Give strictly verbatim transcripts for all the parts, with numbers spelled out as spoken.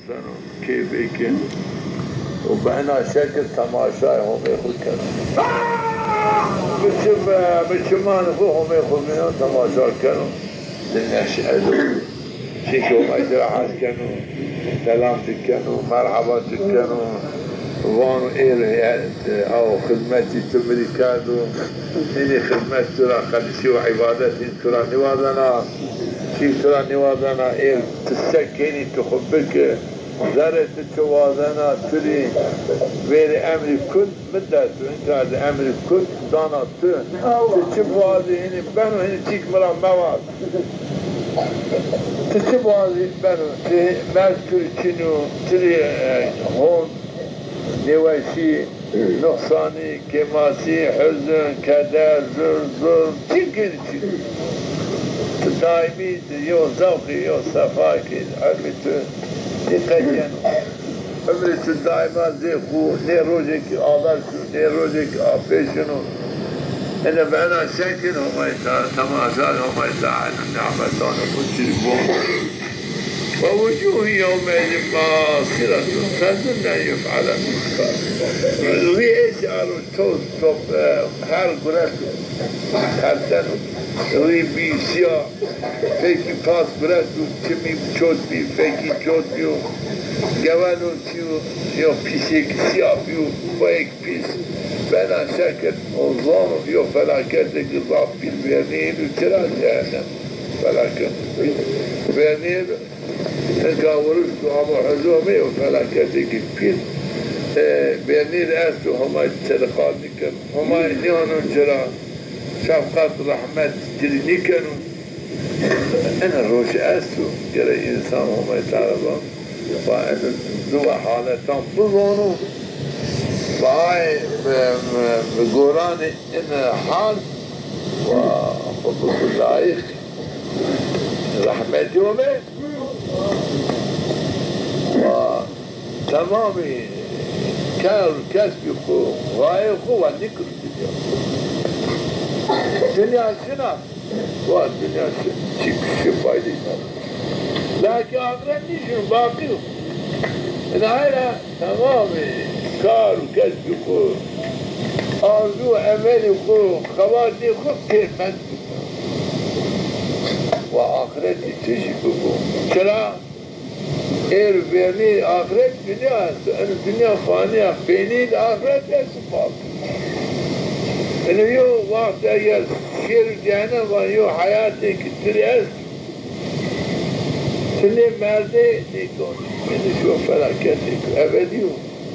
Seno, keyfê ke. Û bi hina şekil temaşayê Homê xwu keno. Mi çim, mi çimanê xwu Homê xwu vîno, temaşa keno. Di neşe do. Çîkê Homay ci ra hes keno. Selam ci keno, merheba ci keno. Vano êr, e, aw xizmetî tu mi rî kerdo. Nînî xizmet tu ra, qedisî û îbadet hîn tu ra nîwazena. Çîk tu ra nîwazena, êr ti se kenî, tu xwu bike. Zerrê ti çi wazena, tu rî vêrê emrî kul mi de tu, inka di emrî kul dana tu. Ti çi biwazî, hinî beno, hinî çîk mi ra mewaz. Ti çi biwazî beno, ti merg tu rî çin o, ti rî, e, hon, nêweşî, nuqsanî, kêmasî, huzn, keder, zulm, zulm, çîk êr çîk. Tu daîmî di yo zewqî, yo sefayêkî, elmî tu nîqet yeno. Umrê tu daîma zê xwu, nê rojêkî aver şino, nê rojêkî apê şino. Ene bi ena şekil Homay Teala, temaşayê Homay Teala nîmetanê xwu ci rî bo. ووجوه يومئذ باسرة تظن أن يفعل بها فاقرة. Rî ê şaro toz top, e, her guret o. Her ten o. Rî bî sîya, fekî pas guret o, çimî çot bî, fekî çot bî yo. Geweno çîyo, yo pîsêk sîya bîyo, boyêk pîs. Bena şekil o zon yo felaketêk zaf pîl vernîyêno, çira cehennem. Felaket. Vernîr, nika wurişto amo huzûr Homê, o felaketêkî pîl, e, vernîr esto, Homay tede qal nîkeno. Homay nîyano ci ra, şefqet, rehmet ci rî nîkeno. Ena roj esto, gere însan Homay Teala va, va ena ziwa haletan bizano, va ay, e, e, goranê ena hal, va xwu bi layîq rehmetî Homê, wa temamî kar û kesbî xwu, xayê xwu wa nîkir dinya. Dinya şina, wa dinya şi, çi, çi faydê nîya. Lakî axiret nîşino, baqî yo. Ina ay ra temamî kar û kesbî xwu, arzû û emelî xwu, xebatê xwu pê mend bikir. Wa axiretî tijî bibo. Çira? Êr vernî axiret dinya esto. Eno dinya fanî ya, peynî de axiret esto, baqî. Eno yo wext eger şêr û cehennem va yo heyatêkî tirî est. Ti nê merdê, nê donî, nê şo felaketêk ebedî yo.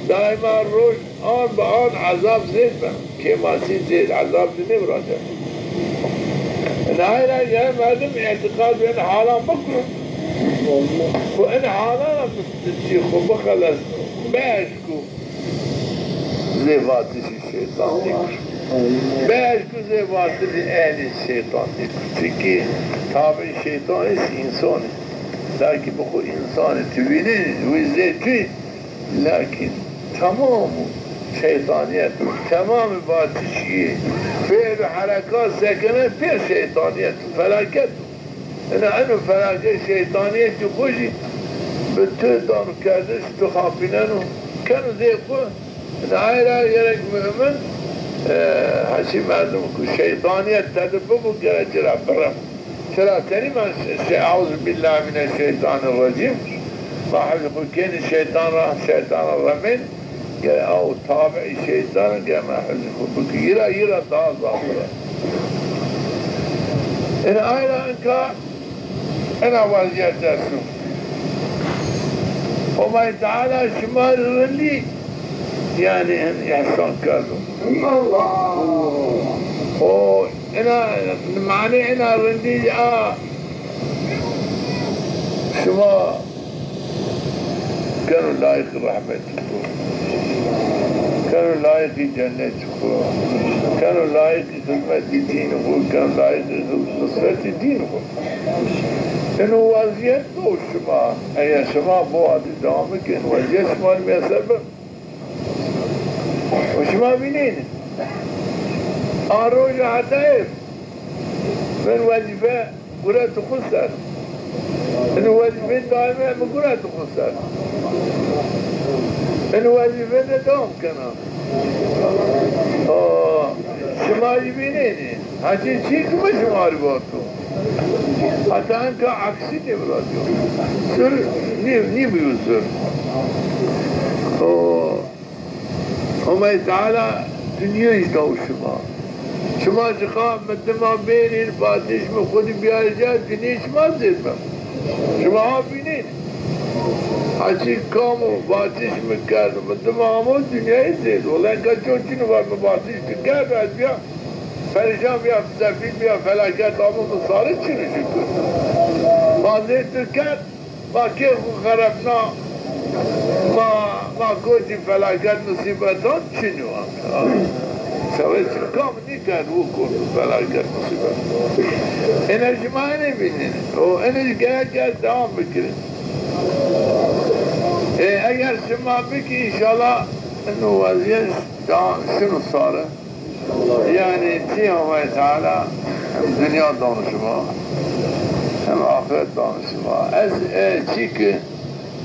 Daîma roj an bi an ezab zêd beno. Kêmasî zêd, ezab zî nêvirace. Inay ra gerek merdim îtîqad bi in halan bikiro. Xwu in halan ra bi, bi xwu bixelesno. Beşko zê vatişî şeytan nêkir. Beşko zê vatişî ehlî şeytan nêkir. Çunkî tabî şeytan îs însan î. Lakî bi xwu însanî tu vînî, wî zê tu yî. Lakîn temamî şeytanîyet, temamî vatişî, fêl û herekat sekene pê şeytanîyet, felaket o. Ina eno felaket şeytanîyetî xwu jî bi tu dano kerdiş, tu xapîneno, keno zê xwu. Ina ay ra gerek mumin, e, hesî merdim ku şeytanîyet tede bibo, gerek ci ra biremo. Çira tenî ma şe-, şe-, Eûzubîllahî mineşşeytanîrrecîm. Ma hifzî xwu kenî şeytan ra, şeytan ra remên. Gere aw tabiî şeytan, gere ma hifzî xwu bikî. Yî ra, yî ra daha zaf ra. Ina ay ra inka ena wezîyet esto. Homay Teala şima rindî, yanî, hin îhsan kerdo. Allah! O Ina, manê ina rindî a, şima keno layîqî rehmetî xwu, keno layîqî cennetî xwu, keno layîqî xizmetî dînî xwu, keno layîqî nusretî dînî xwu. Ino wezîyet do şima, eger şima biwazî dewam bikin, wezîyet şima rê mîyeser beno. Û şima vînên, a roja heta êr, vin wezîfe gureto xwu ser. Ino wezîfeyê daîme mi guret xo ser. Ino wezîfe de dewam kena. O, şima jî vînenî. Hecî çî ki mi şima rê vato. Heta enka aksî nêvirazîyo. Zur nî-, nîbîyo zur. O, Homay Teala dinyayî daw şima. Şima ci qa mi dima bêrî, vatişmê xo de biyarî ca, dinyayê şima zêd beno. Şima ha vînenî. Hecî kam o vatişmê kerdo, mi dima amo dinyayê zêd. Wela enka ço çin o va mi vatiş tu kerdo, ez bîya perîşan bîya, sefîl bîya, felaket amo mi sare, çin o şukur. Ma zêd tu kerd, ma kê xo xerepna, ma, ma kotî felaket musîbetan, çin o. Sewê çi kam nîkerd û kotî felaket musîbet. Ene şima enê vînenî. O ene jî gerek ez dewam bikirî. E, eger şima bikî, înşallah ino wezîyet daha şino sare. Yanî çî Homay Teala hem dinya dano şima, hem axiret dano şima. Ez, e, çî ki,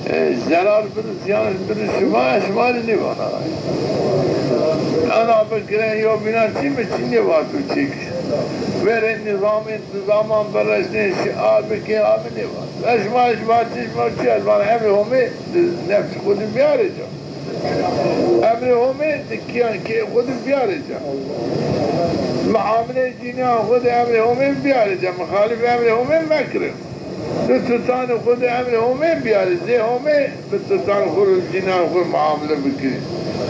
e, zerar biro, ziyan biro şima, ez şima rê nêvana. Ana bikirên yo bînan çî mi çî nêvato çî ki. Verê nîzamê, nîzaman biresnê, şi a bikê, a mi nêvato. Ez şima, ez şima çî, şima çî, ez vana emrê Homê, nefsê xo de biyarê ca. Emrê Homê di kîyan kê xo de biyarê ca. Muamileyê cînîyan xo de emrê Homê biyarê ca. Muxalifê emrê Homê mekirê. Di tutanê xo de emrê Homê biyarê. Zê Homê bi tutanê xo de cînîyan xo muamile bikirê.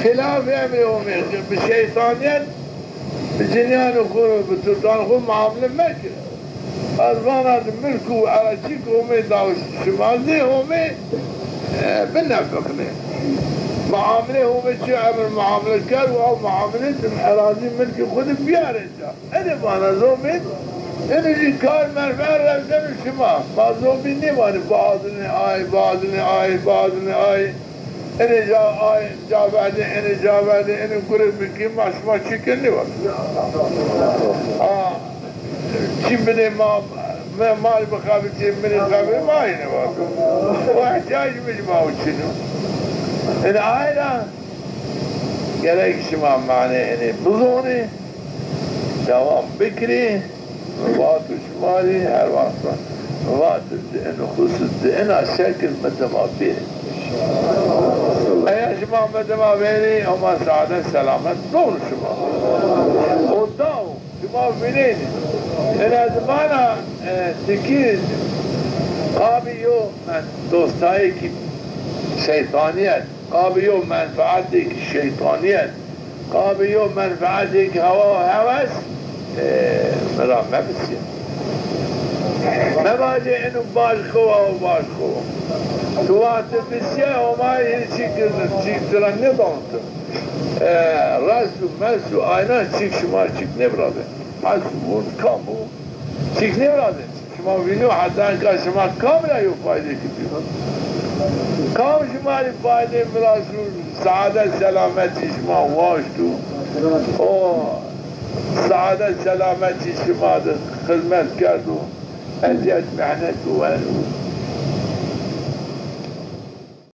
Xîlafê emrê Homê, bi şeytanîyet, bi cînîyanê xo, bi tutanê xo muamile mekirê. Ez vana di milk û erazî ki Homê daw şima zê Homê, e, binefiqnê. Muamilê Homê çi emir muamile kerd û ew muamile di erazî milkê xo de biyarê ca. Enê vana zobîn, enê jî kar menfeet rewşeno şima. Ma zobîn nêvanê biazilnê ay, biazilnê ay, biazilnê ay. Enê ca ay, ca verdê, enê ca verdê, enê gure bikî, ma şima çi kenê nêvat. A, çî bidê ma, me mal bixebitê, mi rê xebirê ma yê nêvat. O ihtiyacê mi jî ma o çin o. Enê ay ra gerek şima manê enê bizonê, dewam bikirê. Vato şima rê her wext vato di in, xusus di ina şekil mi dima bêrê. Eger şima mi dima bêrê, Homa saadet selamet dono şima. O daw şima vînenî. Ina zimana, e, tikî qabî yo men dostayêkî şeytanîyet. Qabî yo menfeetêkî şeytanîyet, qabî yo menfeetêkî hewa û hewes, e, mi ra mebisîya. Mevajê eno baj xo wa, o baj xo wa. Tu wextê bisîya Homayî hîn çîk, çîk tu ra nêdano tu. E, res û mes û ayna çîk şima çîk nêvirazê. Hes û hûn kam o çîk nêvirazê. Şima vînî, heta enka şima kam ra yo faydêkî bîyo? Kam şima rê faydê virazîyo, saadet selametî şima waşto? O saadet selametî şima de xizmet kerdo, ezîyet mehnet weno.